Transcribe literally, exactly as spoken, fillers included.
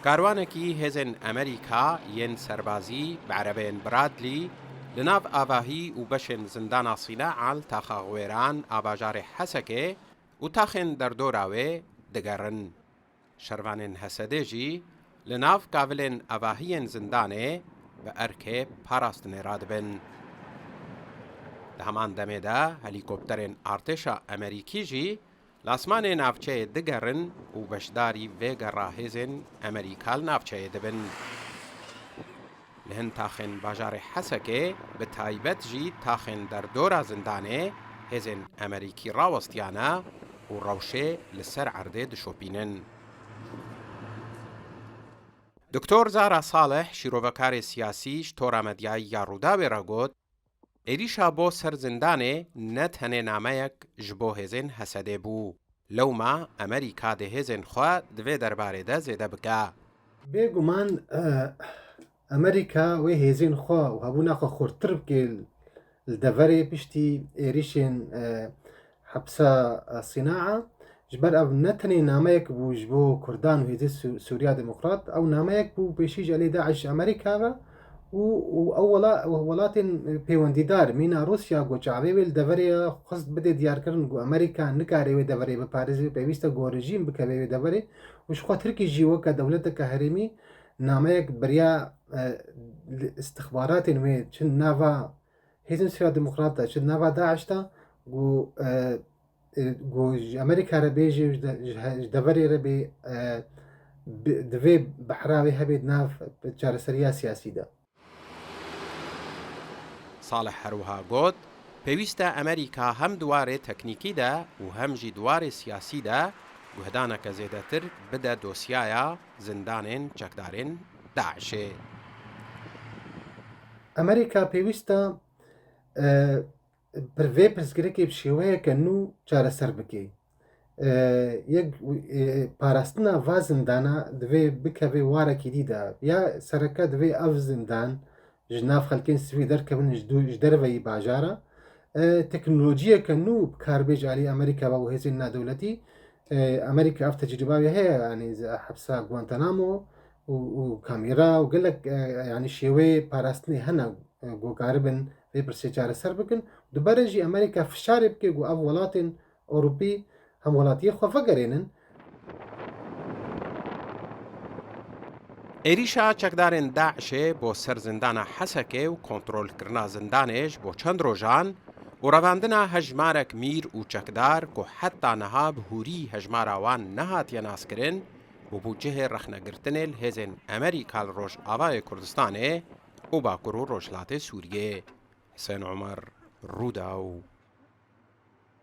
Karwanekî hêzên Amerîka yên serbazî bi erebeyên Bradley li nav avahî û beşên zindana Sînaa li taxa Xwêran a bajarê Hesekê û taxên derdora wê digerin. Şervanên Hesedê jî li nav kavilên avahiyên zindanê bi erkê parastinê radibin. Di heman demê de helîkopterên artêşa Amerîkî jî li asmanê navçeyê digerin û beşdarî vê gera hêzên Amerîka li navçeyê dibin. Li hin taxên bajarê Hesekê, bi taybet jî taxên derdora zindanê, hêzên Amerîkî rawestiyane û rewşê li ser erdê dişopînin. Doktor Zara Salih, şîrovekarê siyasî ji tora medyayî ya Rûdawê re got, êrîşa bo ser zindanê ne tenê nameyek ji bo hêzên Hesedê bû. Lewma Amerîka dê hêzên xwe di vê derbarê de zêde bike. Bêguman, e, Amerîka wê hêzên xwe û hebûna xwe xurttir bike li deverê piştî êrîşên, e, hepsa, e, Sînaa. Ji ber ev ne tenê nameyek bû ji bo Kurdan û hêzên Sû-, Sûriya Demokrat, ew nameyek bû pêşî ji alî DAIŞ ji Amerîka ve û, û ew wela-, welatên pêwendîdar, mîna Rûsya, ku çavê wê li deverê ye, xwest bidê diyarkirin ku Amerîka nikare wê deverê biparêze, pêwîst e ku rejîm bikeve wê deverê û ji xwe Tirkî jî weke dewleteke herêmî nameyek beriya, e, li istixbaratên wê çi nava Hêzên Sûriya Demokrat de, çi nava DAIŞ de, ku, e, e, ku ji Amerîka re bê jî, ji de-, ji he-, ji deverê re bê, e, bi-, divê behra wê hebe di nav çareseriya siyasî de. Salih her wiha got, pêwîst e Amerîka hem di warê teknîkî de û hem jî di warê siyasî de guhdaneke zêdetir bide dosyaya zindanên çekdarên DAIŞê. Amerîka pêwîst e, e, pir-, vê pirsgirêkê bi şêweyeke nû çareser bike. E, yek, e, parastina va zindana divê bikeve warekî dî de. Ya sereke divê ev zindan ji nav xelkên sivîl derkevin ji dû-, ji derveyî bajara. E, teknolojiyeke nû bi kar bê ji alî Amerîka ve û hêzên nadewletî. E, Amerîka ev tecrîba wê heye, yanî hepsa Guantanamo û, û kamera û gelek, e, yanî şêweyê parastinê hene, e, ku karibin vê pirsê çareser bikin. Dubare jî Amerîka fişarê bike ku ev welatên Ewropî hemwelatiyê xwe vegerênin. Êrîşa çekdarên DAIŞê bo ser zindana Hesekê û kontrolkirina zindanê ji bo çend rojan û revandina hejmarek mîr û çekdar ku heta niha bi hûrî hejmara wan nehatiye naskirin, bûbû cihê rexnegirtinê li hêzên Amerîka li Rojavayê Kurdistanê û Bakur û Rojhilatê Sûriyê. Husên Omer, Rûdaw,